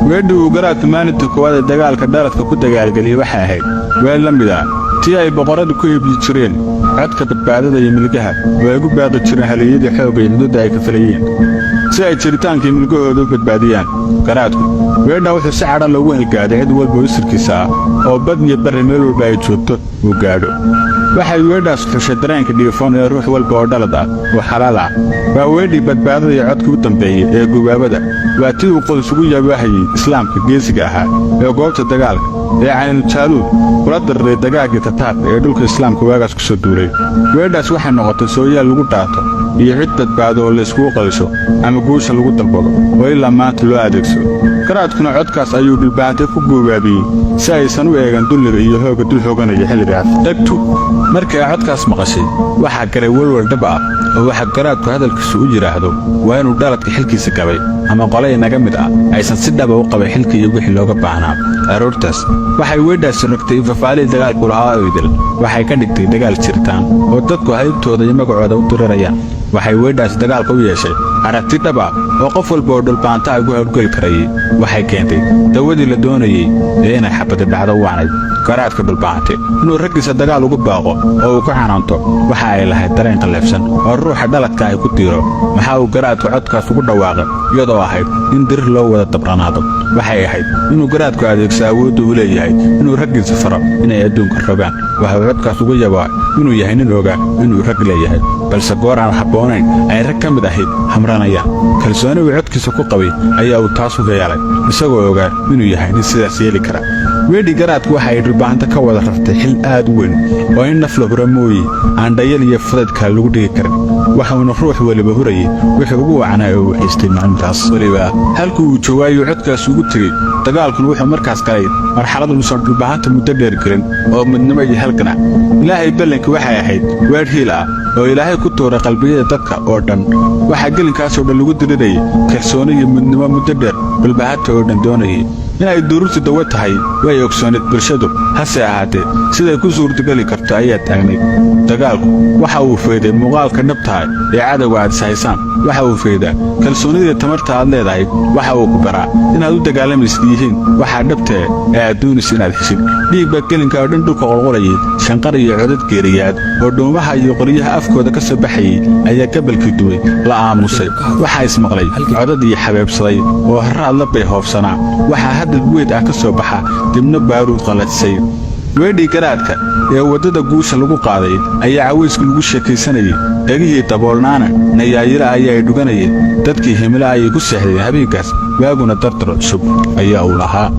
Weedhii uu garaadku maalinta koowaad ee dagaalka dhaladka ku dagaalgeliyey waxay ahayd weel la mid ah tii ay boqorradu ku iibyi jireen codka badbaadada iyo milgaha oo ay ku baaqi jireen halyeeyadii xoogga iyo xuduudda ay ka filayeen si ay jiritaankii milgahooda u badbaadiyaan. Garaadku weedha wuxuu si cadhan loogu halgaaday cid walba isirkiisa ah oo bad iyo barri meel walba ay joogto uu gaadho. Waxay weedhaas xushay dareenka dhiifoon ee ruux walba oo dhalad ah oo xalaal ah. Waa weedhii badbaadada iyo codkii u dambeeyey ee gubaabada. Waa tii uu Qudus ugu yabaahayey islaamka geesiga ahaa ee goobta dagaalka ee Caynujaaluud kula diriray dagaalkii Tataarka ee dhulka islaamka waagaas ku soo duulay. Weedhaas waxay noqotay sooyaal lagu dhaato iyo cid badbaado oo layskugu qadisho ama guusha lagu dalbado oo ilaa maanta loo adeegsado. Garaadkuna codkaas ayuu Dhulbahante ku guubaabiyey si aysan u eegan dulliga iyo hoogga dul hooganaya xilligaas. Dhegtu markii ay codkaas maqashay waxaa galay welwel dhab ah oo waxa garaadku hadalkiisu u yidhaahdo waa inuu dhaladka xilkiisa gabay ama qole inaga mid ah aysan si dhaba u qabay xilka iyo wixii looga baahnaa. Aroortaas waxay weedhaasi rogtay ifafaalihii dagaalku lahaa oo idil. Waxay ka dhigtay dagaal jiritaan oo dadku haybtooda iyo magacooda u dirirayaan. Waxay weedhaasi dagaalka u yeeshay aragti dhab ah oo qof walba oo Dhulbahante ay ku howlgeli karayay. Waxay keentay dawadii la doonayey ee inay xabadi dhacdo u wacnayd. Garaadka Dhulbahante inuu raggiisa dagaal ugu baaqo oo uu ku canaanto waxa ay lahayd dareen qalleefsan oo ruuxa dhaladka ay ku diiro. Maxaa uu garaadku codkaas ugu dhawaaqay iyadoo ahayd in dirir loo wada dabranaado? Waxay ahayd inuu garaadku adeegso awoodda uu leeyahay inuu raggiisa faro inay adduunka rogaan. Waxa uu codkaas ugu yabaa inuu yahay nin ogaa inuu rag leeyahay, balse goor aan habboonayn ay rag ka mid ahayd hamranayaan. Kalsooni uu codkiisa ku qabay ayaa uu taas uga yeelay, isagoo ogaa inuu yahay nin sidaas yeeli kara. Weedhi garaadku waxa ay Dhulbahante ka wada rartay xil aad u weyn oo in naf la hura mooye aan dhayal iyo fudayd kale lagu dhigi karin. Waxuuna ruux weliba hurayay wuxuu ugu wacnaa oo uu haystay maalintaas. Weliba halkii uu joogaayuu codkaas ugu tegey. Dagaalkuna wuxuu markaas galay marxalad uusan Dhulbahanta muddo dheer gelin oo midnimo iyo halgan ah. Ilaahay ballankii waxay ahayd weedh hiil ah oo Ilaahay ku tuuray qalbiyada dadka oo dhan. Waxaa gelinkaasoo dhan lagu dirirayay kalsooni iyo midnimo muddo dheer Dhulbahanta oo dhan doonayay. Inay duruurtu dawo tahay way ogsooneed bulshadu, hase ahaatee siday ku suurtageli karto ayaa taagnayd. Dagaalku waxa uu fayday muuqaalka dhabtahay ee cadowga aad ishaysaan. Waxa uu faydaa kalsoonida tamarta aad leedahay. Waxa uu ku baraa inaad u dagaalamaysid yihiin waxaa dhabtae ee aad doonaysa inaad heshid. Dhiig baa gelinka oo dhan dhulka qolqolayay. Shanqar iyo codad geeriyaad oo dhuumaha iyo qoryaha afkooda ka soo baxayay ayaa gabalkii dumay la aamusay. Waxaa ismaqlay codad iyo xabeebsaday oo harraad la bayhoofsanaa. Waxaa hadal weyd ah ka soo baxa dibna baaruud qallajisay. Weedhii garaadka ee waddada guusha lagu qaaday ayaa cawayska lagu sheekaysanayay. Dhegihii daboolnaana nayaayiro ayaa ay dhuganayeen. Dadkii himilo ayay ku seexdeen habeenkaas, waaguna dardar cusub ayaa uu lahaa.